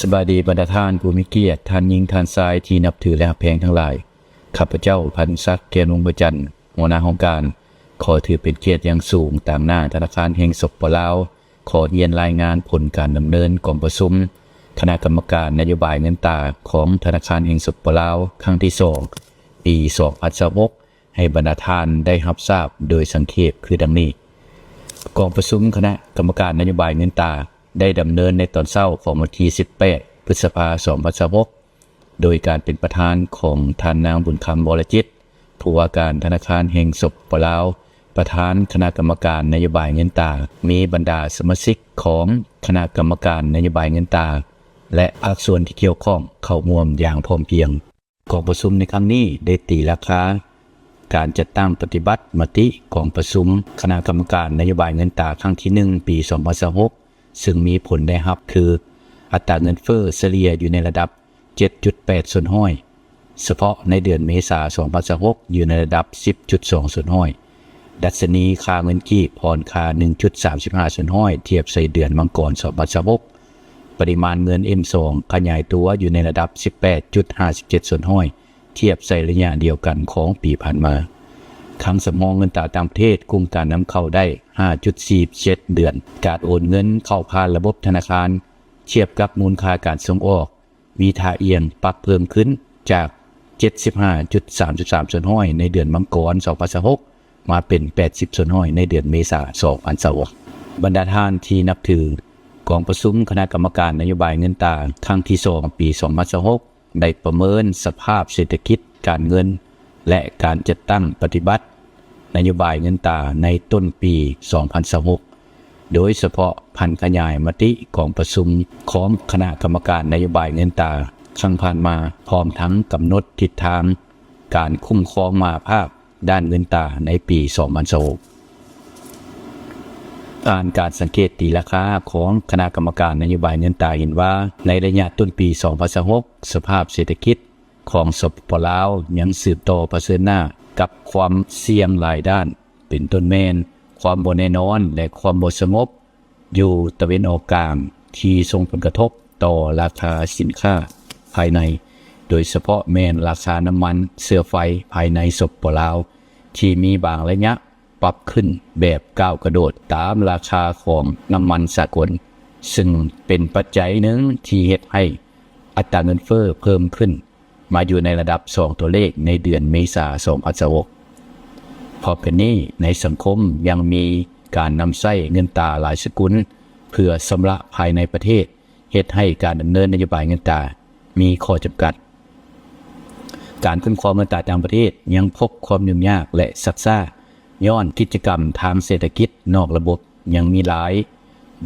ສະບາຍດີບັນດາທ່ານຜູ້ມີກຽດ, ທ່ານຍິງ, ທ່ານຊາຍທີ່ນັບຖື ແລະ ຮັກແພງທັງຫຼາຍ. ຂ້າພະເຈົ້າ ພັນສັກ ແກ້ວວົງປະຈັນ, ຫົວໜ້າຫ້ອງການ, ຂໍຖືເປັນກຽດຢ່າງສູງ ຕາງໜ້າທະນາຄານແຫ່ງ ສປປ ລາວ, ຂໍຮຽນລາຍງານຜົນການດຳເນີນກອງປະຊຸມຄະນະກຳມະການນະໂຍບາຍເງິນຕາຂອງທະນາຄານແຫ່ງ ສປປ ລາວ ຄັ້ງທີສອງ ປີສອງພັນຊາວຫົກ ໃຫ້ບັນດາທ່ານໄດ້ຮັບຊາບໂດຍສັງເຂບຄືດັ່ງນີ້. ກອງປະຊຸມຄະນະກຳມະການນະໂຍບາຍເງິນຕາ ໄດ້ດຳເນີນໃນຕອນເຊົ້າຂອງວັນທີສິບແປດ ພຶດສະພາ ສອງພັນຊາວຫົກ ໂດຍການເປັນປະທານຂອງທ່ານນາງ ບຸນຄຳ ວໍລະຈິດ ຜູ້ວ່າການທະນາຄານແຫ່ງ ສປປ ລາວ, ປະທານຄະນະກຳມະການນະໂຍບາຍເງິນຕາ, ມີບັນດາສະມາຊິກຂອງຄະນະກຳມະການນະໂຍບາຍເງິນຕາ ແລະ ພາກສ່ວນທີ່ກ່ຽວຂ້ອງເຂົ້າຮ່ວມຢ່າງພ້ອມພຽງ. ກອງປະຊຸມໃນຄັ້ງນີ້ໄດ້ຕີລາຄາການຈັດຕັ້ງປະຕິບັດມະຕິກອງປະຊຸມຄະນະກຳມະການນະໂຍບາຍເງິນຕາຄັ້ງທີໜຶ່ງ ປີສອງພັນຊາວຫົກ ເຊິ່ງມີຜົນໄດ້ຮັບຄື ອັດຕາເງິນເຟີ້ສະເລ່ຍຢູ່ໃນລະດັບເຈັດຈຸດແປດສ່ວນຮ້ອຍ, ສະເພາະໃນເດືອນເມສາ ສອງພັນຊາວຫົກ ຢູ່ໃນລະດັບສິບຈຸດສອງສ່ວນຮ້ອຍ. ດັດຊະນີຄ່າເງິນກີບອ່ອນຄ່າໜຶ່ງຈຸດສາມສິບຫ້າສ່ວນຮ້ອຍ ທຽບໃສ່ເດືອນມັງກອນ ສອງພັນຊາວຫົກ. ປະລິມານເງິນ ເອັມສອງ ຂະຫຍາຍຕົວຢູ່ໃນລະດັບສິບແປດຈຸດຫ້າສິບເຈັດສ່ວນຮ້ອຍ ທຽບໃສ່ໄລຍະດຽວກັນຂອງປີຜ່ານມາ. ຄັງສຳຮອງເງິນຕາຕ່າງປະເທດກຸມການນຳເຂົ້າໄດ້ຫ້າຈຸດສີ່ເຈັດເດືອນ. ການໂອນເງິນເຂົ້າຜ່ານລະບົບທະນາຄານ ທຽບກັບມູນຄ່າການສົ່ງອອກ ມີທ່າອ່ຽງປັບເພີ່ມຂຶ້ນຈາກເຈັດສິບຫ້າຈຸດສາມສິບສາມສ່ວນຮ້ອຍໃນເດືອນມັງກອນ ສອງພັນຊາວຫົກ ມາເປັນແປດສິບສ່ວນຮ້ອຍໃນເດືອນເມສາ ສອງພັນຊາວຫົກ. ບັນດາທ່ານທີ່ນັບຖື, ກອງປະຊຸມຄະນະກຳມະການນະໂຍບາຍເງິນຕາຄັ້ງທີສອງ ປີສອງພັນຊາວຫົກ ໄດ້ປະເມີນສະພາບເສດຖະກິດ, ການເງິນ ແລະ ການຈັດຕັ້ງປະຕິບັດນະໂຍບາຍເງິນຕາໃນຕົ້ນປີສອງພັນຊາວຫົກ ໂດຍສະເພາະຜັນຂະຫຍາຍມະຕິກອງປະຊຸມຂອງຄະນະກຳມະການນະໂຍບາຍເງິນຕາຄັ້ງຜ່ານມາ, ພ້ອມທັງກຳນົດທິດທາງການຄຸ້ມຄອງມະຫາພາກດ້ານເງິນຕາໃນປີສອງພັນຊາວຫົກ. ຜ່ານການສັງເກດຕີລາຄາຂອງຄະນະກຳມະການນະໂຍບາຍເງິນຕາເຫັນວ່າ, ໃນໄລຍະຕົ້ນປີສອງພັນຊາວຫົກ ສະພາບເສດຖະກິດ ຂອງ ສປປ ລາວ ຍັງສືບຕໍ່ປະເຊີນໜ້າກັບຄວາມສ່ຽງຫຼາຍດ້ານ, ເປັນຕົ້ນແມ່ນຄວາມບໍ່ແນ່ນອນ ແລະ ຄວາມບໍ່ສະຫງົບຢູ່ຕາເວັນອອກກາງ ທີ່ສົ່ງຜົນກະທົບຕໍ່ລາຄາສິນຄ້າພາຍໃນ, ໂດຍສະເພາະແມ່ນລາຄານ້ຳມັນເຊື້ອໄຟພາຍໃນ ສປປ ລາວ ທີ່ມີບາງໄລຍະ ປັບຂຶ້ນແບບກ້າວກະໂດຕາມລາຄາຂອງນ້ຳມັນສາກົນ, ເຊິ່ງເປັນປັດໄຈໜຶ່ງທີ່ເຮັດໃຫ້ອັດຕາເງິນເຟີ້ເພີ່ມຂຶ້ນມາຢູ່ໃນລະດັບສອງຕົວເລກໃນເດືອນເມສາ ສອງພັນຊາວຫົກ. ພ້ອມກັນນີ້, ໃນສັງຄົມຍັງມີການນຳໃຊ້ເງິນຕາຫຼາຍສະກຸນເພື່ອຊຳລະພາຍໃນປະເທດ, ເຮັດໃຫ້ການດຳເນີນນະໂຍບາຍເງິນຕາມີຂໍ້ຈຳກັດ. ການຄຸ້ມຄອງເງິນຕາຕ່າງປະເທດຍັງພົບຄວາມຫຍຸ້ງຍາກ ແລະ ຊັກຊ້າ ຍ້ອນກິດຈະກຳທາງເສດຖະກິດນອກລະບົບຍັງມີຫຼາຍ,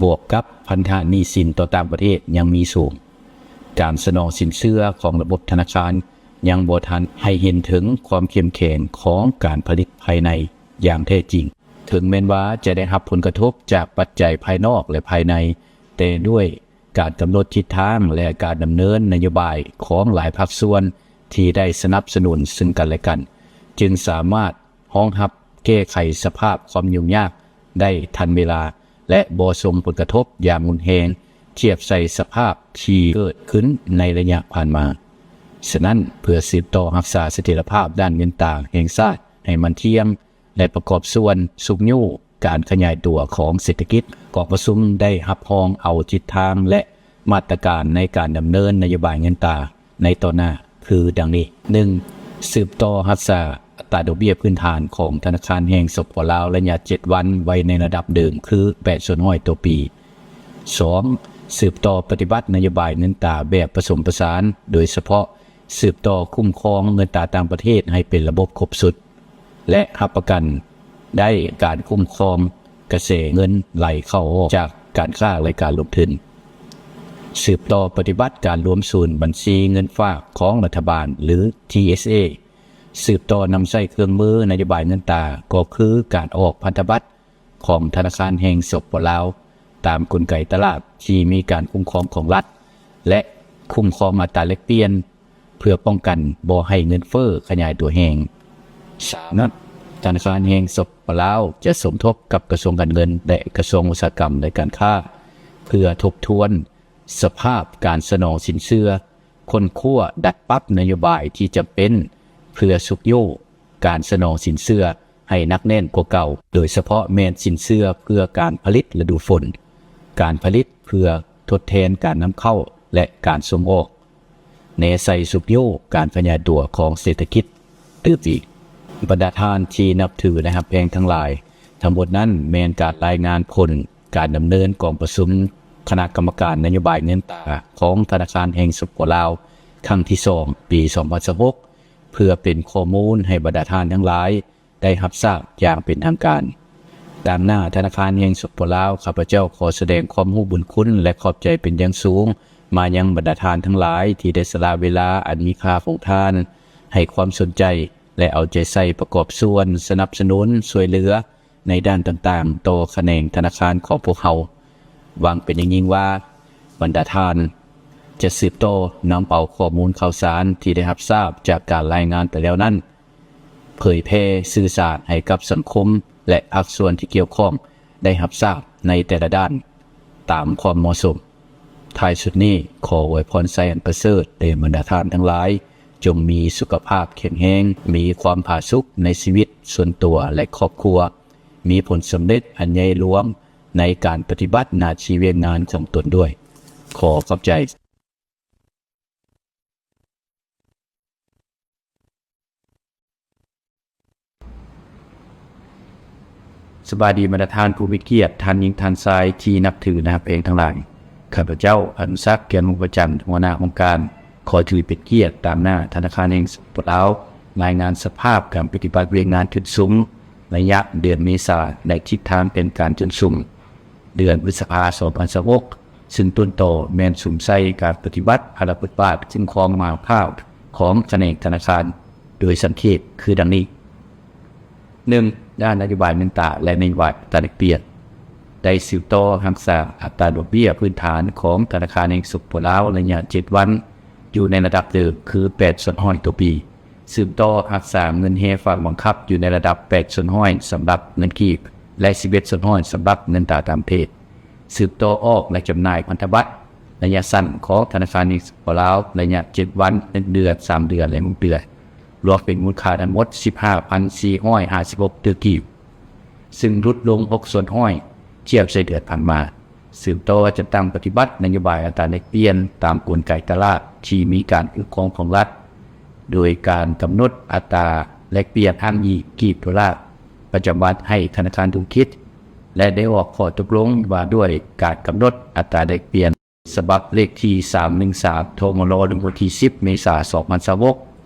ບວກກັບພັນທະໜີ້ສິນຕໍ່ຕ່າງປະເທດຍັງມີສູງ. ການສະໜອງສິນເຊື່ອຂອງລະບົບທະນາຄານຍັງບໍ່ທັນໃຫ້ເຫັນເຖິງຄວາມເຂັ້ມແຂງຂອງການຜະລິດພາຍໃນຢ່າງແທ້ຈິງ. ເຖິງແມ່ນວ່າຈະໄດ້ຮັບຜົນກະທົບຈາກປັດໄຈພາຍນອກ ແລະ ພາຍໃນ, ແຕ່ດ້ວຍ ການກຳນົດທິດທາງ ແລະ ການດຳເນີນນະໂຍບາຍຂອງຫຼາຍພາກສ່ວນທີ່ໄດ້ສະໜັບສະໜູນເຊິ່ງກັນ ແລະ ກັນ, ຈຶ່ງສາມາດຮອງຮັບແກ້ໄຂສະພາບຄວາມຫຍຸ້ງຍາກໄດ້ທັນເວລາ ແລະ ບໍ່ສົ່ງຜົນກະທົບຢ່າງຮຸນແຮງທຽບໃສ່ສະພາບທີ່ເກີດຂຶ້ນໃນໄລຍະຜ່ານມາ. ສະນັ້ນ, ເພື່ອສືບຕໍ່ຮັກສາສະຖຽນລະພາບດ້ານເງິນຕາແຫ່ງຊາດໃຫ້ໝັ້ນທ່ຽງ ແລະ ປະກອບສ່ວນຊຸກຍູ້ການຂະຫຍາຍຕົວຂອງເສດຖະກິດ, ກອງປະຊຸມໄດ້ຮັບຮອງເອົາທິດທາງ ແລະ ມາດຕະການໃນການດຳເນີນນະໂຍບາຍເງິນຕາໃນຕໍ່ໜ້າຄືດັ່ງນີ້: ໜຶ່ງ, ສືບຕໍ່ຮັກສາອັດຕາດອກເບ້ຍພື້ນຖານຂອງທະນາຄານແຫ່ງ ສປປ ລາວ ໄລຍະເຈັດວັນໄວ້ໃນລະດັບເດີມຄືແປດສ່ວນຮ້ອຍຕໍ່ປີ. ສອງ, ສືບຕໍ່ປະຕິບັດນະໂຍບາຍເງິນຕາແບບປະສົມປະສານ, ໂດຍສະເພາະ ສືບຕໍ່ຄຸ້ມຄອງເງິນຕາຕ່າງປະເທດໃຫ້ເປັນລະບົບຄົບຊຸດ ແລະ ຮັບປະກັນໄດ້ການຄຸ້ມຄອງກະແສເງິນໄຫຼເຂົ້າອອກຈາກການຄ້າ ແລະ ການລົງທຶນ. ສືບຕໍ່ປະຕິບັດການລວມສູນບັນຊີເງິນຝາກຂອງລັດຖະບານ ຫຼື ທີເອສເອ, ສືບຕໍ່ນຳໃຊ້ເຄື່ອງມືນະໂຍບາຍເງິນຕາ ກໍຄືການອອກພັນທະບັດ ຂອງທະນາຄານແຫ່ງ ສປປ ລາວ ຕາມກົນໄກຕະຫຼາດທີ່ມີການຄຸ້ມຄອງຂອງລັດ ແລະ ຄຸ້ມຄອງອັດຕາແລກປ່ຽນ ເພື່ອປ້ອງກັນບໍ່ໃຫ້ເງິນເຟີ້ຂະຫຍາຍຕົວແຮງ. ສາມ, ທະນາຄານແຫ່ງ ສປປ ລາວ ຈະສົມທົບກັບກະຊວງການເງິນ ແລະ ກະຊວງອຸດສາຫະກຳ ແລະ ການຄ້າ ເພື່ອທົບທວນ ສະພາບການສະໜອງສິນເຊື່ອ, ຄົ້ນຄວ້າດັດປັບນະໂຍບາຍທີ່ຈຳເປັນ ເພື່ອຊຸກຍູ້ການສະໜອງສິນເຊື່ອໃຫ້ໜັກແໜ້ນກວ່າເກົ່າ, ໂດຍສະເພາະແມ່ນສິນເຊື່ອເພື່ອການຜະລິດລະດູຝົນ, ການຜະລິດເພື່ອທົດແທນການນຳເຂົ້າ ແລະ ການສົ່ງອອກ, ແນໃສ່ຊຸກຍູ້ການຂະຫຍາຍຕົວຂອງເສດຖະກິດຕື່ມອີກ. ບັນດາທ່ານທີ່ນັບຖື ແລະ ຮັກແພງທັງຫຼາຍ, ທັງໝົດນັ້ນແມ່ນການລາຍງານຜົນການດຳເນີນກອງປະຊຸມຄະນະກຳມະການນະໂຍບາຍເງິນຕາຂອງທະນາຄານແຫ່ງ ສປປ ລາວ ຄັ້ງທີສອງ ປີສອງພັນຊາວຫົກ ເພື່ອເປັນຂໍ້ມູນໃຫ້ບັນດາທ່ານທັງຫຼາຍ ໄດ້ຮັບຊາບຢ່າງເປັນທາງການ. ຕາງໜ້າທະນາຄານແຫ່ງ ສປປ ລາວ, ຂ້າພະເຈົ້າຂໍສະແດງຄວາມຮູ້ບຸນຄຸນ ແລະ ຂອບໃຈເປັນຢ່າງສູງມາຍັງບັນດາທ່ານທັງຫຼາຍ ທີ່ໄດ້ສະຫຼະເວລາອັນມີຄ່າຂອງທ່ານ ໃຫ້ຄວາມສົນໃຈ ແລະ ເອົາໃຈໃສ່ປະກອບສ່ວນສະໜັບສະໜູນຊ່ວຍເຫຼືອໃນດ້ານຕ່າງໆ ຕໍ່ຂະແໜງທະນາຄານຂອງພວກເຮົາ. ຫວັງເປັນຢ່າງຍິ່ງວ່າ ບັນດາທ່ານຈະສືບຕໍ່ນຳເອົາຂໍ້ມູນຂ່າວສານທີ່ໄດ້ຮັບຊາບຈາກການລາຍງານໄປແລ້ວນັ້ນ ເຜີຍແຜ່ສື່ສານໃຫ້ກັບສັງຄົມ ແລະ ພາກສ່ວນທີ່ກ່ຽວຂ້ອງໄດ້ຮັບຊາບໃນແຕ່ລະດ້ານຕາມຄວາມເໝາະສົມ. ທ້າຍສຸດນີ້, ຂໍອວຍພອນໄຊອັນປະເສີດແດ່ບັນດາທ່ານທັງຫຼາຍ, ຈົ່ງມີສຸຂະພາບແຂງແຮງ, ມີຄວາມຜາສຸກໃນຊີວິດສ່ວນຕົວ ແລະ ຄອບຄົວ, ມີຜົນສຳເລັດອັນໃຫຍ່ຫຼວງໃນການປະຕິບັດໜ້າທີ່ວຽກງານຂອງຕົນດ້ວຍ. ຂໍຂອບໃຈ. ສະບາຍດີບັນດາທ່ານຜູ້ມີກຽດ, ທ່ານຍິງ, ທ່ານຊາຍທີ່ນັບຖື ແລະ ຮັກແພງທັງຫຼາຍ. ຂ້າພະເຈົ້າ ອະນຸສັກ ແກ່ນວົງປະຈັນ, ຫົວໜ້າອົງການ, ຂໍຖືເປັນກຽດຕາງໜ້າທະນາຄານແຫ່ງ ສປປ ລາວ ລາຍງານສະພາບການປະຕິບັດວຽກງານຈຸດສຸມ ໄລຍະເດືອນເມສາ ແລະ ທິດທາງແຜນການຈຸດສຸມ ເດືອນພຶດສະພາ ສອງພັນຊາວຫົກ ຊຶ່ງຕົ້ນຕໍແມ່ນສຸມໃສ່ການປະຕິບັດພາລະບົດບາດຄຸ້ມຄອງມາພາວຂອງຂະແໜງທະນາຄານ ໂດຍສັງເຂບຄືດັ່ງນີ້. ໜຶ່ງ, ດ້ານນະໂຍບາຍເງິນຕາ ແລະ ນະໂຍບາຍອັດຕາແລກປ່ຽນ ໄດ້ສືບຕໍ່ຮັກສາອັດຕາດອກເບ້ຍພື້ນຖານຂອງທະນາຄານແຫ່ງ ສປປ ລາວ ໄລຍະເຈັດວັນ ຢູ່ໃນລະດັບເດີມຄື ແປດສ່ວນຮ້ອຍຕໍ່ປີ. ສືບຕໍ່ຮັກສາເງິນແຮ່ຝາກບັງຄັບຢູ່ໃນລະດັບ ແປດສ່ວນຮ້ອຍ ສຳລັບເງິນກີບ ແລະ ສິບເອັດສ່ວນຮ້ອຍ ສຳລັບເງິນຕາຕ່າງປະເທດ. ສືບຕໍ່ອອກ ແລະ ຈຳໜ່າຍພັນທະບັດໄລຍະສັ້ນຂອງທະນາຄານແຫ່ງ ສປປ ລາວ ໄລຍະເຈັດວັນ, ໜຶ່ງເດືອນ, ສາມເດືອນ ແລະ ຫົກເດືອນ, ລວມເປັນມູນຄ່າທັງໝົດ ສິບຫ້າພັນສີ່ຮ້ອຍຫ້າສິບຫົກຕື້ກີບ, ຊຶ່ງຫຼຸດລົງ ຫົກສ່ວນຮ້ອຍ ທຽບໃສ່ເດືອນຜ່ານມາ. ສືບຕໍ່ຈັດຕັ້ງປະຕິບັດນະໂຍບາຍອັດຕາແລກປ່ຽນຕາມກົນໄກຕະຫຼາດທີ່ມີການຄຸ້ມຄອງຂອງລັດ, ໂດຍການກຳນົດອັດຕາແລກປ່ຽນອ້າງອີງກີບໂດລາປະຈຳວັນໃຫ້ທະນາຄານທຸລະກິດ ແລະ ໄດ້ອອກຂໍ້ຕົກລົງວ່າດ້ວຍການກຳນົດອັດຕາແລກປ່ຽນ ສະບັບເລກທີສາມໜຶ່ງສາມ ທມລ ລົງວັນທີສິບ ເມສາ ສອງພັນຊາວຫົກ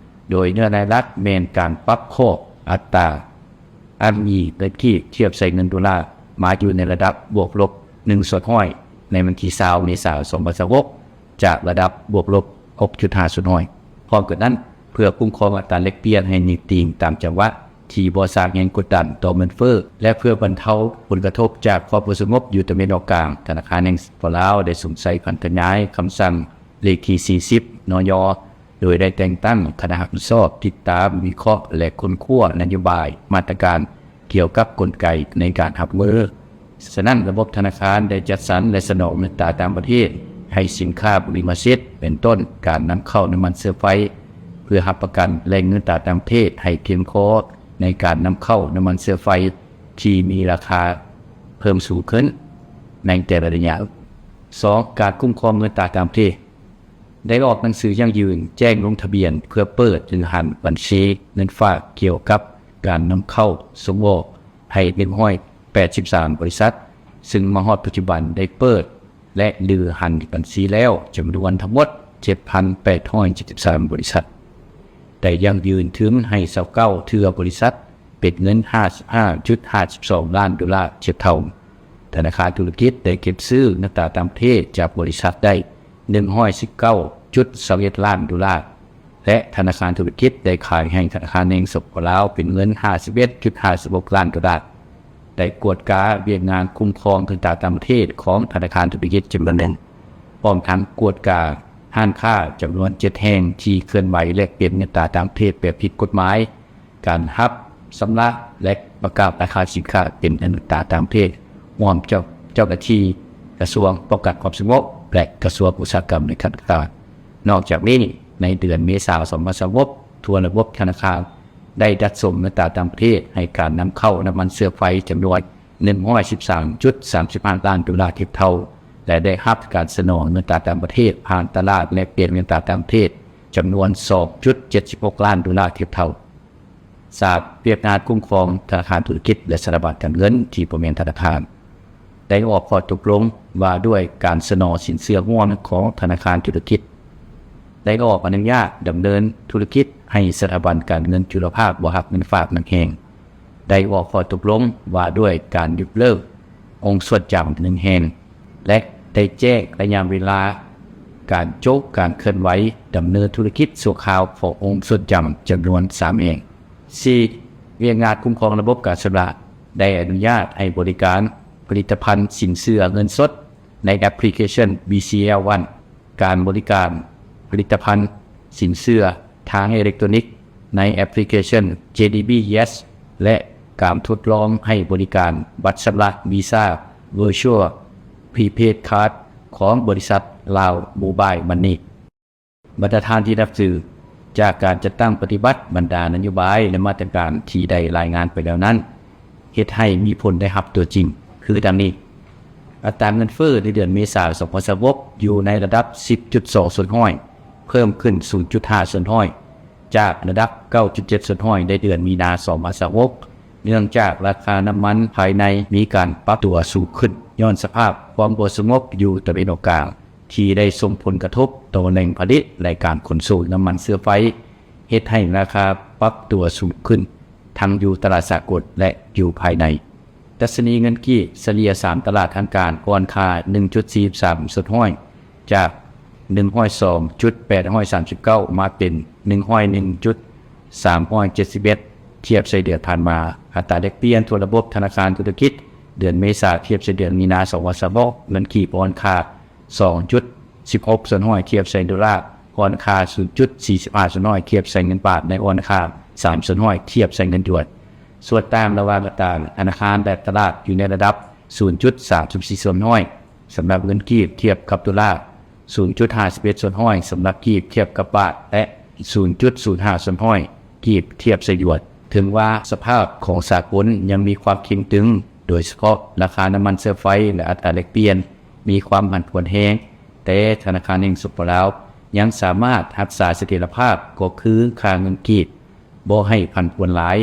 ໂດຍເນື້ອໃນຫຼັກແມ່ນການປັບຂອບອັດຕາອ້າງອີງເງິນກີບທຽບໃສ່ເງິນໂດລາ ມາຢູ່ໃນລະດັບບວກລົບ ໜຶ່ງສ່ວນຮ້ອຍ ໃນວັນທີຊາວ ເມສາ ສອງພັນຊາວຫົກ ຈາກລະດັບບວກລົບ ຫົກຈຸດຫ້າສ່ວນຮ້ອຍ. ພ້ອມກັນນັ້ນ, ເພື່ອຄຸ້ມຄອງອັດຕາແລກປ່ຽນໃຫ້ໜິງຕີງຕາມຈັງຫວະ ທີ່ບໍ່ສ້າງແຮງກົດດັນຕໍ່ເງິນເຟີ້ ແລະ ເພື່ອບັນເທົາຜົນກະທົບຈາກຄວາມບໍ່ສະຫງົບຢູ່ຕາເວັນອອກກາງ, ທະນາຄານແຫ່ງ ສປປ ລາວ ໄດ້ສຸມໃສ່ຜັນຂະຫຍາຍຄຳສັ່ງເລກທີສີ່ສິບ ນຍ ໂດຍໄດ້ແຕ່ງຕັ້ງຄະນະຮັບຜິດຊອບຕິດຕາມ, ວິເຄາະ ແລະ ຄົ້ນຄວ້ານະໂຍບາຍ, ມາດຕະການ ກ່ຽວກັບກົນໄກໃນການຮັບມື. ສະນັ້ນ, ລະບົບທະນາຄານໄດ້ຈັດສັນ ແລະ ສະໜອງເງິນຕາຕ່າງປະເທດໃຫ້ສິນຄ້າບຸລິມະສິດ ເປັນຕົ້ນການນຳເຂົ້ານ້ຳມັນເຊື້ອໄຟ ເພື່ອຮັບປະກັນແຫຼ່ງເງິນຕາຕ່າງປະເທດໃຫ້ພຽງພໍໃນການນຳເຂົ້ານ້ຳມັນເຊື້ອໄຟທີ່ມີລາຄາເພີ່ມສູງຂຶ້ນໃນແຕ່ລະໄລຍະ. ສອງ, ການຄຸ້ມຄອງເງິນຕາຕ່າງປະເທດ ໄດ້ອອກໜັງສືຢັ້ງຢືນແຈ້ງລົງທະບຽນເພື່ອເປີດ ຫຼື ຫັນບັນຊີເງິນຝາກກ່ຽວກັບການນຳເຂົ້າສົ່ງອອກໃຫ້ ໜຶ່ງຮ້ອຍແປດສິບສາມ ບໍລິສັດ, ຊຶ່ງມາຮອດປັດຈຸບັນໄດ້ເປີດ ແລະ ຫຼື ຫັນບັນຊີແລ້ວຈຳນວນທັງໝົດ ເຈັດພັນແປດຮ້ອຍເຈັດສິບສາມ ບໍລິສັດ, ໄດ້ຢັ້ງຢືນທຶນໃຫ້ ຊາວເກົ້າ ເທື່ອບໍລິສັດ ເປັນເງິນ ຫ້າສິບຫ້າຈຸດຫ້າສິບສອງລ້ານໂດລາ ທຽບເທົ່າ. ທະນາຄານທຸລະກິດໄດ້ເກັບຊື້ເງິນຕາຕ່າງປະເທດຈາກບໍລິສັດໄດ້ ໜຶ່ງຮ້ອຍສິບເກົ້າຈຸດຊາວເອັດລ້ານໂດລາ ແລະ ທະນາຄານທຸລະກິດໄດ້ຂາຍໃຫ້ທະນາຄານແຫ່ງ ສປປ ລາວ ເປັນເງິນ ຫ້າສິບເອັດຈຸດຫ້າສິບຫົກລ້ານໂດລາ. ໄດ້ກວດກາວຽກງານຄຸ້ມຄອງເງິນຕາຕ່າງປະເທດຂອງທະນາຄານທຸລະກິດຈຳນວນໜຶ່ງ, ພ້ອມທັງກວດກາຮ້ານຄ້າຈຳນວນເຈັດແຫ່ງທີ່ເຄື່ອນໄຫວແລກປ່ຽນເງິນຕາຕ່າງປະເທດແບບຜິດກົດໝາຍ, ການຮັບຊຳລະ ແລະ ປະກາດລາຄາສິນຄ້າເປັນເງິນຕາຕ່າງປະເທດ ຮ່ວມເຈົ້າ ເຈົ້າໜ້າທີ່ກະຊວງປ້ອງກັນຄວາມສະຫງົບ ແລະ ກະຊວງອຸດສາຫະກຳ ແລະ ການຄ້າ. ນອກຈາກນີ້, ໃນເດືອນເມສາ ສອງພັນຊາວຫົກ ທົ່ວລະບົບທະນາຄານໄດ້ຈັດສົ່ງເງິນຕາຕ່າງປະເທດໃຫ້ການນຳເຂົ້ານ້ຳມັນເຊື້ອໄຟຈຳນວນ ໜຶ່ງຮ້ອຍສິບສາມຈຸດສາມສິບຫ້າລ້ານໂດລາທຽບເທົ່າ ແລະ ໄດ້ຮັບການສະໜອງເງິນຕາຕ່າງປະເທດຜ່ານຕະຫຼາດແລກປ່ຽນເງິນຕາຕ່າງປະເທດຈຳນວນ ສອງຈຸດເຈັດສິບຫົກລ້ານໂດລາທຽບເທົ່າ. ສາມ, ວຽກງານຄຸ້ມຄອງທະນາຄານທຸລະກິດ ແລະ ສະຖາບັນການເງິນທີ່ບໍ່ແມ່ນທະນາຄານ ໄດ້ອອກຂໍ້ຕົກລົງວ່າດ້ວຍການສະໜອງສິນເຊື່ອຮ່ວມຂອງທະນາຄານທຸລະກິດ, ໄດ້ອອກອະນຸຍາດດຳເນີນທຸລະກິດໃຫ້ສະຖາບັນການເງິນຈຸລະພາກບໍ່ຮັບເງິນຝາກນຳແຮງ, ໄດ້ອອກຂໍ້ຕົກລົງວ່າດ້ວຍການຍົກເລີກອົງສ່ວນຈຳນຳແຮງ ແລະ ໄດ້ແຈ້ງໄລຍະເວລາການໂຈະການເຄື່ອນໄຫວດຳເນີນທຸລະກິດຊົ່ວຄາວຂອງອົງສ່ວນຈຳຈຳນວນສາມແຫ່ງ. ສີ່, ວຽກງານຄຸ້ມຄອງລະບົບການຊຳລະ ໄດ້ອະນຸຍາດໃຫ້ບໍລິການຜະລິດຕະພັນສິນເຊື່ອເງິນສົດໃນແອັບພລິເຄຊັນ ບີຊີແອລ One, ການບໍລິການຜະລິດຕະພັນສິນເຊື່ອທາງເອເລັກໂຕຣນິກໃນແອັບພລິເຄຊັນ ເຈ ດີ ບີ ເຢສ ແລະ ການທົດລອງໃຫ້ບໍລິການບັດຊຳລະວີຊາ Virtual Prepaid Card ຂອງບໍລິສັດ Lao Mobile Money. ບັນດາທ່ານທີ່ນັບຖື, ຈາກການຈັດຕັ້ງປະຕິບັດບັນດານະໂຍບາຍ ແລະ ມາດຕະການທີ່ໄດ້ລາຍງານໄປແລ້ວນັ້ນ, ເຮັດໃຫ້ມີຜົນໄດ້ຮັບຕົວຈິງ ຄືດັ່ງນີ້. ອັດຕາເງິນເຟີ້ໃນເດືອນເມສາ ສອງພັນຊາວຫົກ ຢູ່ໃນລະດັບ ສິບຈຸດສອງສ່ວນຮ້ອຍ, ເພີ່ມຂຶ້ນ ສູນຈຸດຫ້າສ່ວນຮ້ອຍ ຈາກລະດັບ ເກົ້າຈຸດເຈັດສ່ວນຮ້ອຍ ໃນເດືອນມີນາ ສອງພັນຊາວຫົກ ເນື່ອງຈາກລາຄານ້ຳມັນພາຍໃນມີການປັບຕົວສູງຂຶ້ນ ຍ້ອນສະພາບຄວາມບໍ່ສະຫງົບຢູ່ຕາເວັນອອກກາງ ທີ່ໄດ້ສົ່ງຜົນກະທົບຕໍ່ແຫຼ່ງຜະລິດ ແລະ ການຂົນສົ່ງນ້ຳມັນເຊື້ອໄຟ, ເຮັດໃຫ້ລາຄາປັບຕົວສູງຂຶ້ນ ທັງຢູ່ຕະຫຼາດສາກົນ ແລະ ຢູ່ພາຍໃນ. ດັດຊະນີເງິນກີບສະເລ່ຍສາມຕະຫຼາດທາງການອ່ອນຄ່າ ໜຶ່ງຈຸດສີ່ສິບສາມສ່ວນຮ້ອຍ ຈາກ ໜຶ່ງຮ້ອຍສອງຈຸດແປດຮ້ອຍສາມສິບເກົ້າ ມາເປັນ ໜຶ່ງຮ້ອຍໜຶ່ງຈຸດສາມຮ້ອຍເຈັດສິບເອັດ ທຽບໃສ່ເດືອນຜ່ານມາ. ອັດຕາແລກປ່ຽນທົ່ວລະບົບທະນາຄານທຸລະກິດ ເດືອນເມສາທຽບໃສ່ເດືອນມີນາ ສອງພັນຊາວຫົກ ເງິນກີບອ່ອນຄ່າ ສອງຈຸດສິບຫົກສ່ວນຮ້ອຍ ທຽບໃສ່ໂດລາ, ອ່ອນຄ່າ ສູນຈຸດສີ່ສິບຫ້າສ່ວນຮ້ອຍ ທຽບໃສ່ເງິນບາດ ແລະ ອ່ອນຄ່າ ສາມສ່ວນຮ້ອຍ ທຽບໃສ່ເງິນຢວນ. ສ່ວນຕ່າງລະຫວ່າງອັດຕາທະນາຄານ ແລະ ຕະຫຼາດ ຢູ່ໃນລະດັບ ສູນຈຸດສາມສິບສີ່ສ່ວນຮ້ອຍ ສຳລັບເງິນກີບທຽບກັບໂດລາ, ສູນຈຸດຫ້າສິບເອັດສ່ວນຮ້ອຍ ສຳລັບກີບທຽບກັບບາດ ແລະ ສູນຈຸດສູນຫ້າສ່ວນຮ້ອຍ ກີບທຽບໃສ່ຢວນ. ເຖິງວ່າສະພາບຂອງສາກົນຍັງມີຄວາມເຄັ່ງຕຶງ, ໂດຍສະເພາະລາຄານ້ຳມັນເຊື້ອໄຟ ແລະ ອັດຕາແລກປ່ຽນມີຄວາມຜັນຜວນແຮງ, ແຕ່ທະນາຄານແຫ່ງ ສປປ ລາວ ຍັງສາມາດຮັກສາສະຖຽນລະພາບ ກໍຄືຄ່າເງິນກີບ ບໍ່ໃຫ້ຜັນຜວນຫຼາຍ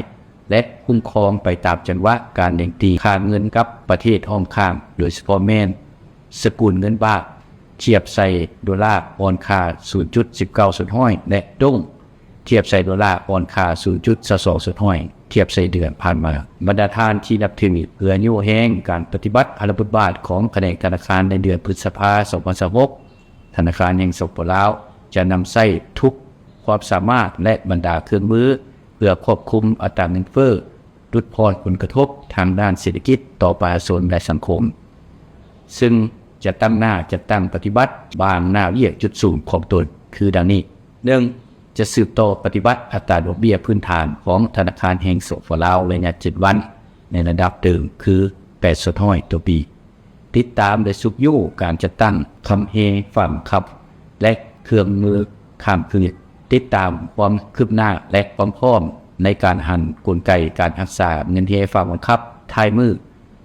ແລະ ຄຸ້ມຄອງໄປຕາມຈັງຫວະການແລ່ນຕີຄ່າເງິນກັບປະເທດອ້ອມຂ້າງ, ໂດຍສະເພາະແມ່ນສະກຸນເງິນບາດ ທຽບໃສ່ໂດລາອ່ອນຄ່າ ສູນຈຸດສິບເກົ້າສ່ວນຮ້ອຍ ແລະ ດົງ ທຽບໃສ່ໂດລາອ່ອນຄ່າ ສູນຈຸດຊາວສອງສ່ວນຮ້ອຍ ທຽບໃສ່ເດືອນຜ່ານມາ. ບັນດາທ່ານທີ່ນັບຖື, ເພື່ອຍູ້ແຮງການປະຕິບັດພາລະບົດບາດຂອງຂະແໜງທະນາຄານໃນເດືອນພຶດສະພາ ສອງພັນຊາວຫົກ, ທະນາຄານແຫ່ງ ສປປ ລາວ ຈະນຳໃຊ້ທຸກຄວາມສາມາດ ແລະ ບັນດາເຄື່ອງມື ເພື່ອຄວບຄຸມອັດຕາເງິນເຟີ້, ຫຼຸດຜ່ອນຜົນກະທົບທາງດ້ານເສດຖະກິດຕໍ່ປະຊາຊົນ ແລະ ສັງຄົມ, ຊຶ່ງຈະຕັ້ງໜ້າຈັດຕັ້ງປະຕິບັດບາງໜ້າວຽກຈຸດສູນຂອງຕົນ ຄືດັ່ງນີ້: ໜຶ່ງ, ຈະສືບຕໍ່ປະຕິບັດອັດຕາດອກເບ້ຍພື້ນຖານຂອງທະນາຄານແຫ່ງ ສປປ ລາວ ໄລຍະເຈັດວັນ ໃນລະດັບເດີມ ຄື ແປດສ່ວນຮ້ອຍຕໍ່ປີ. ຕິດຕາມ ແລະ ຊຸກຍູ້ການຈັດຕັ້ງຄຳເຮຝາກບັງຄັບ ແລະ ເຄື່ອງມືຂ້າມຄືນ. ຕິດຕາມຄວາມຄືບໜ້າ ແລະ ຄວາມພ້ອມໃນການຫັນກົນໄກການຮັກສາເງິນເຮຝາກບັງຄັບທ້າຍມື້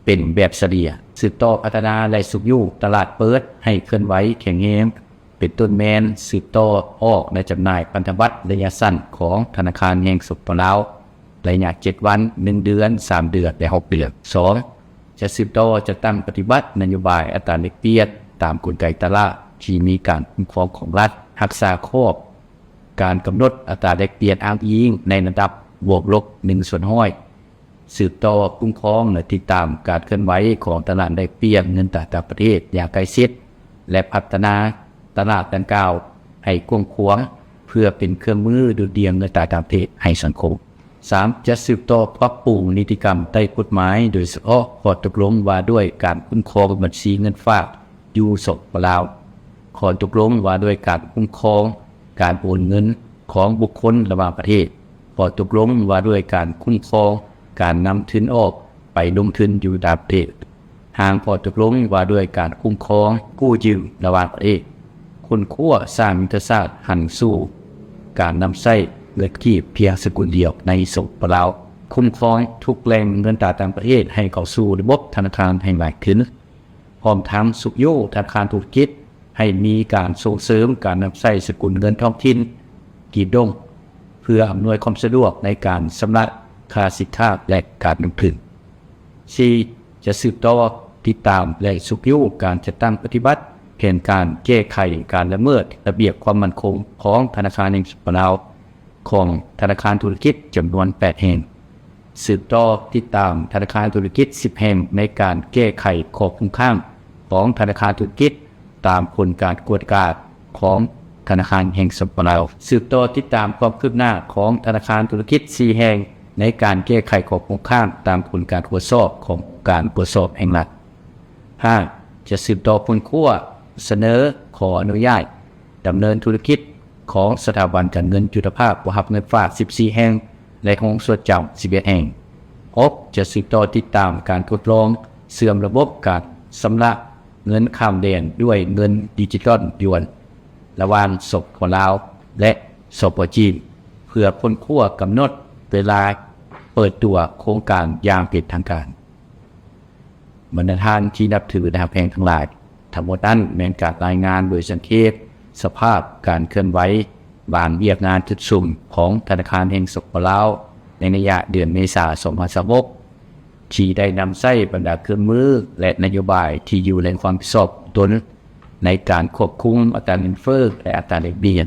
ເປັນແບບສະເລ່ຍ. ສືບຕໍ່ພັດທະນາ ແລະ ຊຸກຍູ້ຕະຫຼາດເປີດໃຫ້ເຄື່ອນໄຫວແຂງແຮງ ເປັນຕົ້ນແມ່ນສືບຕໍ່ອອກ ແລະ ຈຳໜ່າຍພັນທະບັດໄລຍະສັ້ນຂອງທະນາຄານແຫ່ງ ສປປ ລາວ ໄລຍະເຈັດວັນ, ໜຶ່ງເດືອນ, ສາມເດືອນ ແລະ ຫົກເດືອນ. ສອງ, ຈະສືບຕໍ່ຈັດຕັ້ງປະຕິບັດນະໂຍບາຍອັດຕາແລກປ່ຽນຕາມກົນໄກຕະຫຼາດທີ່ມີການຄຸ້ມຄອງຂອງລັດ, ຮັກສາຂອບການກຳນົດອັດຕາແລກປ່ຽນອ້າງອີງໃນລະດັບບວກລົບໜຶ່ງສ່ວນຮ້ອຍ, ສືບຕໍ່ຄຸ້ມຄອງ ແລະ ຕິດຕາມການເຄື່ອນໄຫວຂອງຕະຫຼາດແລກປ່ຽນເງິນຕາຕ່າງປະເທດຢ່າງໃກ້ຊິດ ແລະ ພັດທະນາຕະຫຼາດດັ່ງກ່າວໃຫ້ກວ້າງຂວາງ ເພື່ອເປັນເຄື່ອງມືດຸ່ນດ່ຽງເງິນຕາຕ່າງປະເທດໃຫ້ສັງຄົມ. ສາມ, ຈະສືບຕໍ່ປັບປຸງນິຕິກຳໃຕ້ກົດໝາຍ, ໂດຍສະເພາະຂໍ້ຕົກລົງວ່າດ້ວຍການຄຸ້ມຄອງບັນຊີເງິນຝາກຢູ່ ສປປ ລາວ, ຂໍ້ຕົກລົງວ່າດ້ວຍການຄຸ້ມຄອງການໂອນເງິນຂອງບຸກຄົນລະຫວ່າງປະເທດ, ຂໍ້ຕົກລົງວ່າດ້ວຍການຄຸ້ມຄອງການນຳທຶນອອກໄປລົງທຶນຢູ່ຕ່າງປະເທດ. ຮ່າງຂໍ້ຕົກລົງວ່າດ້ວຍການຄຸ້ມຄອງກູ້ຢືມລະຫວ່າງປະເທດ, ຄົ້ນຄວ້າສ້າງຍຸດທະສາດຫັນສູ່ການນຳໃຊ້ເງິນກີບພຽງສະກຸນດຽວໃນ ສປປ ລາວ, ຄຸ້ມຄອງທຸກແຫຼ່ງເງິນຕາຕ່າງປະເທດໃຫ້ເຂົ້າສູ່ລະບົບທະນາຄານແຫ່ງຫຼາຍຂຶ້ນ, ພ້ອມທັງຊຸກຍູ້ທະນາຄານທຸລະກິດໃຫ້ມີການສົ່ງເສີມການນຳໃຊ້ສະກຸນເງິນທ້ອງຖິ່ນ ກີບດົງ ເພື່ອອຳນວຍຄວາມສະດວກໃນການຊຳລະຄ່າສິນຄ້າ ແລະ ການລົງທຶນ. ສີ່, ຈະສືບຕໍ່ຕິດຕາມ ແລະ ຊຸກຍູ້ການຈັດຕັ້ງປະຕິບັດແຜນການແກ້ໄຂການລະເມີດລະບຽບຄວາມໝັ້ນຄົງຂອງທະນາຄານແຫ່ງ ສປປ ລາວ ຂອງທະນາຄານທຸລະກິດຈຳນວນແປດແຫ່ງ, ສືບຕໍ່ຕິດຕາມທະນາຄານທຸລະກິດສິບແຫ່ງໃນການແກ້ໄຂຂໍ້ຄົງຄ້າງຂອງທະນາຄານທຸລະກິດຕາມຜົນການກວດກາຂອງທະນາຄານແຫ່ງ ສປປ ລາວ, ສືບຕໍ່ຕິດຕາມຄວາມຄືບໜ້າຂອງທະນາຄານທຸລະກິດສີ່ແຫ່ງໃນການແກ້ໄຂຂໍ້ຄົງຄ້າງຕາມຜົນການກວດສອບຂອງການກວດສອບແຫ່ງລັດ. ຫ້າ, ຈະສືບຕໍ່ຄົ້ນຄວ້າສະເໜີຂໍອະນຸຍາດດຳເນີນທຸລະກິດຂອງສະຖາບັນການເງິນຈຸດຕະພາບບໍ່ຮັບເງິນຝາກສິບສີ່ແຫ່ງ ແລະ ໂຮງສວດຈຳສິບເອັດແຫ່ງ. ຫົກ, ຈະສືບຕໍ່ຕິດຕາມການທົດລອງເຊື່ອມລະບົບການຊຳລະເງິນຂ້າມແດນດ້ວຍເງິນດິຈິຕອນຢວນ ລະຫວ່າງ ສປປ ລາວ ແລະ ສປປ ຈີນ ເພື່ອຄົ້ນຄວ້າກຳນົດເວລາເປີດຕົວໂຄງການຢ່າງເປັນທາງການ. ບັນດາທ່ານທີ່ນັບຖື ແລະ ຮັກແພງທັງຫຼາຍ, ທັງໝົດນັ້ນແມ່ນການລາຍງານໂດຍສັງເຂບສະພາບການເຄື່ອນໄຫວບາງວຽກງານຈຸດສຸມຂອງທະນາຄານແຫ່ງ ສປປ ລາວ ໃນໄລຍະເດືອນເມສາ ສອງພັນຊາວຫົກ ທີ່ໄດ້ນຳໃຊ້ບັນດາເຄື່ອງມື ແລະ ນະໂຍບາຍທີ່ຢູ່ໃນຄວາມຮັບຜິດຊອບຂອງຕົນ ໃນການຄວບຄຸມອັດຕາເງິນເຟີ້ ແລະ ອັດຕາແລກປ່ຽນ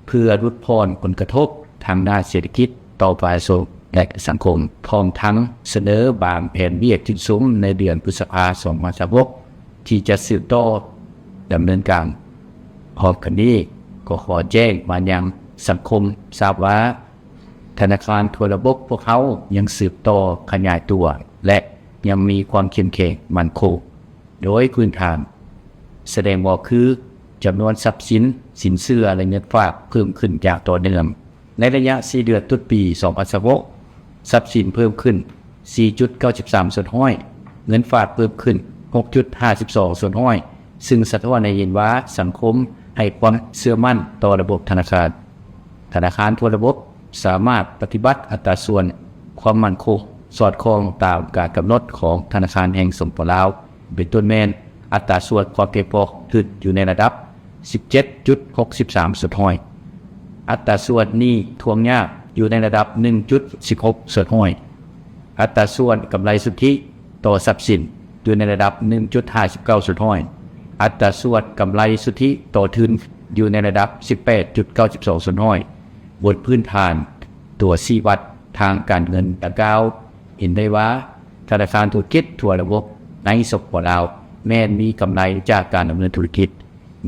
ເພື່ອຫຼຸດຜ່ອນຜົນກະທົບທາງດ້ານເສດຖະກິດຕໍ່ປະຊາຊົນ ແລະ ສັງຄົມ, ພ້ອມທັງສະເໜີບາງແຜນວຽກຈຸດສຸມໃນເດືອນພຶດສະພາ ສອງພັນຊາວຫົກ ທີ່ຈະສືບຕໍ່ດຳເນີນການ. ພ້ອມກັນນີ້, ກໍຂໍແຈ້ງມາຍັງສັງຄົມຊາບວ່າ ທະນາຄານທົ່ວລະບົບພວກເຮົາຍັງສືບຕໍ່ຂະຫຍາຍຕົວ ແລະ ຍັງມີຄວາມເຂັ້ມແຂງໝັ້ນຄົງ ໂດຍພື້ນຖານສະແດງອອກຄື ຈຳນວນຊັບສິນ, ສິນເຊື່ອ ແລະ ເງິນຝາກເພີ່ມຂຶ້ນຢ່າງຕໍ່ເນື່ອງ. ໃນໄລຍະສີ່ເດືອນຕົ້ນປີ ສອງພັນຊາວຫົກ ຊັບສິນເພີ່ມຂຶ້ນ ສີ່ຈຸດເກົ້າສິບສາມສ່ວນຮ້ອຍ, ເງິນຝາກເພີ່ມຂຶ້ນ ຫົກຈຸດຫ້າສິບສອງສ່ວນຮ້ອຍ ຊຶ່ງສະທ້ອນໃຫ້ເຫັນວ່າສັງຄົມໃຫ້ຄວາມເຊື່ອໝັ້ນຕໍ່ລະບົບທະນາຄານ. ທະນາຄານທົ່ວລະບົບສາມາດປະຕິບັດອັດຕາສ່ວນຄວາມໝັ້ນຄົງສອດຄ່ອງຕາມການກຳນົດຂອງທະນາຄານແຫ່ງ ສປປ ລາວ ເປັນຕົ້ນແມ່ນ ອັດຕາສ່ວນຄວາມພຽງພໍທຶນຢູ່ໃນລະດັບ ສິບເຈັດຈຸດຫົກສິບສາມສ່ວນຮ້ອຍ, ອັດຕາສ່ວນໜີ້ທວງຍາກຢູ່ໃນລະດັບ ໜຶ່ງຈຸດສິບຫົກສ່ວນຮ້ອຍ, ອັດຕາສ່ວນກຳໄລສຸດທິຕໍ່ຊັບສິນຢູ່ໃນລະດັບ ໜຶ່ງຈຸດຫ້າສິບເກົ້າສ່ວນຮ້ອຍ, ອັດຕາສ່ວນກຳໄລສຸດທິຕໍ່ທຶນຢູ່ໃນລະດັບ ສິບແປດຈຸດເກົ້າສິບສອງສ່ວນຮ້ອຍ. ບົນພື້ນຖານຕົວຊີ້ວັດທາງການເງິນດັ່ງກ່າວ, ເຫັນໄດ້ວ່າທະນາຄານທຸລະກິດທົ່ວລະບົບໃນ ສປປ ລາວ ແມ່ນມີກຳໄລຈາກການດຳເນີນທຸລະກິດ,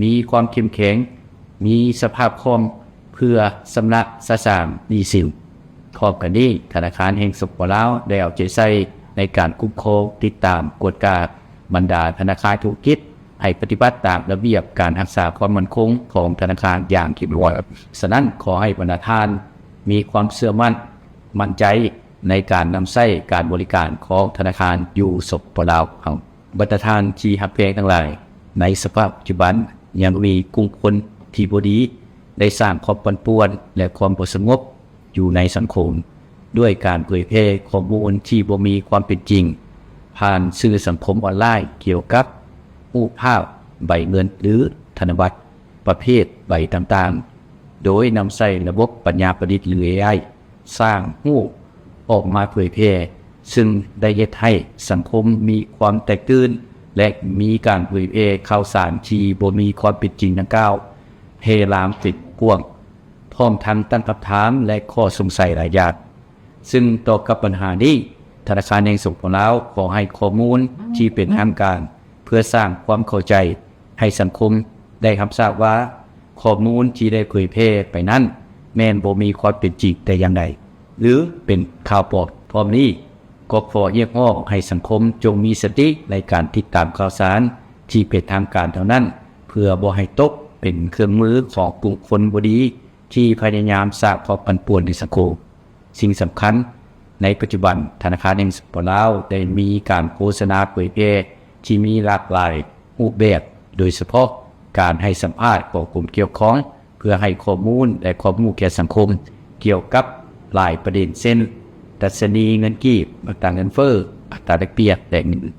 ມີຄວາມເຂັ້ມແຂງ, ມີສະພາບຄ່ອມເພື່ອຊຳລະສະສາງໜີ້ສິນ. ພ້ອມກັນນີ້, ທະນາຄານແຫ່ງ ສປປ ລາວ ໄດ້ເອົາໃຈໃສ່ໃນການຄຸ້ມຄອງ, ຕິດຕາມ, ກວດກາບັນດາທະນາຄານທຸລະກິດ ໃຫ້ປະຕິບັດຕາມລະບຽບການຮັກສາຄວາມໝັ້ນຄົງຂອງທະນາຄານຢ່າງເຂັ້ມງວດ. ສະນັ້ນ, ຂໍໃຫ້ບັນດາທ່ານມີຄວາມເຊື່ອໝັ້ນ, ໝັ້ນໃຈໃນການນຳໃຊ້ການບໍລິການຂອງທະນາຄານຢູ່ ສປປ ລາວ ເຮົາ. ບັນດາທ່ານທີ່ຮັກແພງທັງຫຼາຍ, ໃນສະພາບປັດຈຸບັນ ຍັງມີກຸ່ມຄົນທີ່ບໍ່ດີໄດ້ສ້າງຄວາມປັ່ນປ່ວນ ແລະ ຄວາມບໍ່ສະຫງົບ ຢູ່ໃນສັງຄົມ ດ້ວຍການເຜີຍແຜ່ຂໍ້ມູນທີ່ບໍ່ມີຄວາມເປັນຈິງ ຜ່ານສື່ສັງຄົມອອນລາຍ ກ່ຽວກັບຮູບພາບໃບເງິນ ຫຼື ທະນະບັດປະເພດໃບຕ່າງໆ, ໂດຍນຳໃຊ້ລະບົບປັນຍາປະດິດ ຫຼື ເອໄອ ສ້າງຮູບອອກມາເຜີຍແຜ່, ຊຶ່ງໄດ້ເຮັດໃຫ້ສັງຄົມມີຄວາມແຕກຕື່ນ ແລະ ມີການເຜີຍແຜ່ຂ່າວສານທີ່ບໍ່ມີຄວາມເປັນຈິງດັ່ງກ່າວ ແຜ່ລາມເປັນກວ້າງ. ພ້ອມທັງຕັ້ງຄຳຖາມ ແລະ ຂໍ້ສົງໄສຫຼາຍຢ່າງ. ຊຶ່ງຕໍ່ກັບບັນຫານີ້, ທະນາຄານແຫ່ງ ສປປ ລາວ ຂໍໃຫ້ຂໍ້ມູນທີ່ເປັນທາງການ ເພື່ອສ້າງຄວາມເຂົ້າໃຈໃຫ້ສັງຄົມໄດ້ຮັບຊາບວ່າ ຂໍ້ມູນທີ່ໄດ້ເຜີຍແຜ່ໄປນັ້ນ ແມ່ນບໍ່ມີຄວາມເປັນຈິງແຕ່ຢ່າງໃດ ຫຼື ເປັນຂ່າວປອມ. ພ້ອມນີ້, ກໍຂໍຮຽກຮ້ອງໃຫ້ສັງຄົມຈົ່ງມີສະຕິໃນການຕິດຕາມຂ່າວສານທີ່ເປັນທາງການເທົ່ານັ້ນ, ເພື່ອບໍ່ໃຫ້ຕົກເປັນເຄື່ອງມືຂອງກຸ່ມຄົນບໍ່ດີ ທີ່ພະຍາຍາມສ້າງຄວາມປັ່ນປ່ວນໃນສັງຄົມ. ສິ່ງສຳຄັນ ໃນປັດຈຸບັນ, ທະນາຄານແຫ່ງ ສປປ ລາວ ໄດ້ມີການໂຄສະນາເຜີຍແຜ່ທີ່ມີຫຼາກຫຼາຍຮູບແບບ, ໂດຍສະເພາະການໃຫ້ສຳພາດຂອງກຸ່ມກ່ຽວຂ້ອງ ເພື່ອໃຫ້ຂໍ້ມູນ ແລະ ຄວາມຮູ້ແກ່ສັງຄົມກ່ຽວກັບຫຼາຍປະເດັນ ເຊັ່ນ ດັດຊະນີເງິນກີບ, ອັດຕາເງິນເຟີ້, ອັດຕາແລກປ່ຽນ ແລະ ອື່ນ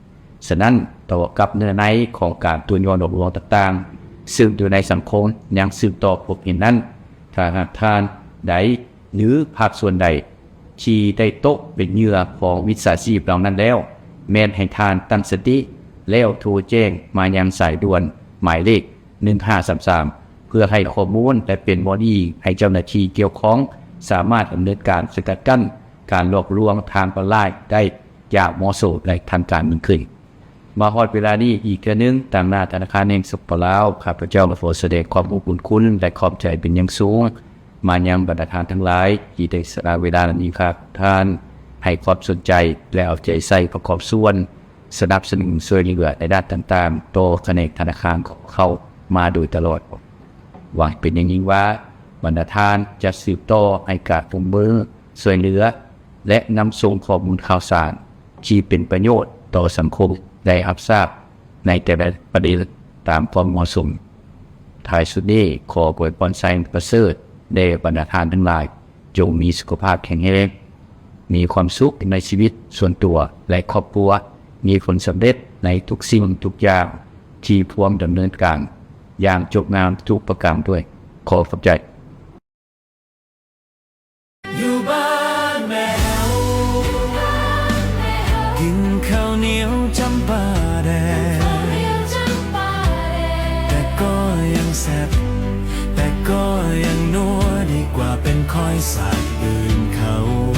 ໆ. ສະນັ້ນ, ຕໍ່ກັບເນື້ອໃນຂອງການຕົວະຍົວະຫຼອກລວງຕ່າງໆ ຊຶ່ງຢູ່ໃນສັງຄົມຍັງສືບຕໍ່ພົບເຫັນນັ້ນ, ຖ້າຫາກທ່ານໃດ ຫຼື ພາກສ່ວນໃດ ທີ່ໄດ້ຕົກເປັນເຫຍື່ອຂອງມິດສາຊີບເຫຼົ່ານັ້ນແລ້ວ, ແມ່ນໃຫ້ທ່ານຕັ້ງສະຕິ ແລ້ວໂທແຈ້ງມາຍັງສາຍດ່ວນໝາຍເລກ ໜຶ່ງຫ້າສາມສາມ ເພື່ອໃຫ້ຂໍ້ມູນ ແລະ ເປັນບ່ອນອີງໃຫ້ເຈົ້າໜ້າທີ່ກ່ຽວຂ້ອງສາມາດດຳເນີນການສະກັດກັ້ນການຫຼອກລວງທາງອອນລາຍໄດ້ຢ່າງເໝາະສົມ ແລະ ທັນການຍິ່ງຂຶ້ນ. ມາຮອດເວລານີ້ອີກເທື່ອໜຶ່ງ, ຕາງໜ້າທະນາຄານແຫ່ງ ສປປ ລາວ, ຂ້າພະເຈົ້າຂໍສະແດງຄວາມຂອບຄຸນ ແລະ ຂອບໃຈເປັນຢ່າງສູງ ມາຍັງບັນດາທ່ານທັງຫຼາຍ ທີ່ໄດ້ສະຫຼະເວລາອັນມີຄ່າຂອງທ່ານ ໃຫ້ຄວາມສົນໃຈ ແລະ ເອົາໃຈໃສ່ປະກອບສ່ວນ ສະໜັບສະໜູນຊ່ວຍເຫຼືອໃນດ້ານຕ່າງໆ ຕໍ່ຂະແໜງທະນາຄານຂອງເຮົາມາໂດຍຕະຫຼອດ. ຫວັງເປັນຢ່າງຍິ່ງວ່າ ບັນດາທ່ານຈະສືບຕໍ່ໃຫ້ການຮ່ວມມືຊ່ວຍເຫຼືອ ແລະ ນຳສົ່ງຂໍ້ມູນຂ່າວສານທີ່ເປັນປະໂຫຍດຕໍ່ສັງຄົມໄດ້ຮັບຊາບໃນແຕ່ລະປະເດັນຕາມຄວາມເໝາະສົມ. ທ້າຍສຸດນີ້, ຂໍອວຍພອນໄຊປະເສີດແດ່ບັນດາທ່ານທັງຫຼາຍ, ຈົ່ງມີສຸຂະພາບແຂງແຮງ, ມີຄວາມສຸກໃນຊີວິດສ່ວນຕົວ ແລະ ຄອບຄົວ, ມີຜົນສຳເລັດໃນທຸກສິ່ງທຸກຢ່າງທີ່ພວມດຳເນີນການຢ່າງຈົບງາມທຸກປະການດ້ວຍ. ຂໍຂອບໃຈ. ຢູ່ບ້ານແມ່ເຮົາ ກິນເຂົ້າໜຽວຈຳປາແດງ ແຕ່ກໍຍັງແຊບ ແຕ່ກໍຍັງນົວ ດີກວ່າເປັນຂ້ອຍສາຍອື່ນເຂົາ.